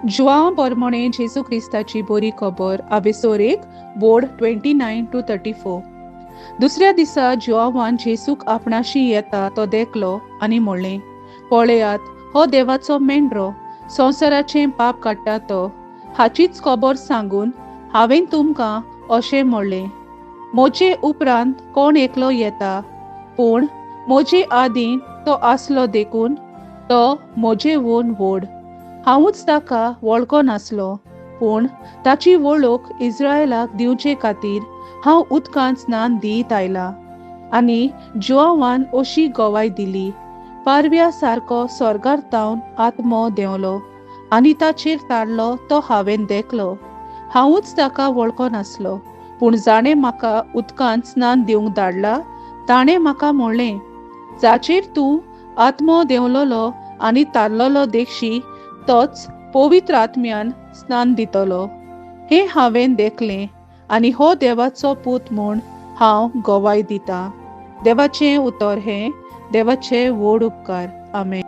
जुआंव पोरमोणे जेजू क्रिस्ताची बोरी खबर आबेसोर एक बोर्ड 29 टू 34. दुसऱ्या दिसा जुआंवान जेजूक आपणाशी येता तो देखलो आनी म्हणलें, पळयात, हो देवाचो मेंढरो, संवसाराचें पाप काडटा तो. हाचीच खबर सांगून हांवें तुमकां अशें म्हणलें, म्हजे उपरांत कोण एकलो येता, पूण म्हजे आदीं तो आसलो देखून तो म्हजेवून व्हड. हांवूच ताका वळखनासलो, पूण ताची वळख इस्रायलाक दिवचे खातीर हांव उदकांत स्नान दीत आयलां. आनी जुआंवान अशी गवाय दिली, पारव्या सारको स्वर्गार तावन आत्मो देंवलो आनी ताचेर ताडलो तो हांवें देखलो. हांवूच ताका वळखनासलो, पूण जाणें म्हाका उदकांत स्नान दिवंक धाडला ताणें म्हाका म्हणलें, जाचेर तूं आत्मो देंवलोलो आनी तारलोलो देखशी तोच पवित्र आत्म्यान स्नान दितलो. हें हांवें देखलें आनी हो देवाचो पूत म्हूण हांव गवाय दितां. देवाचें उतर हें. देवाचे व्हड उपकार. आमेन.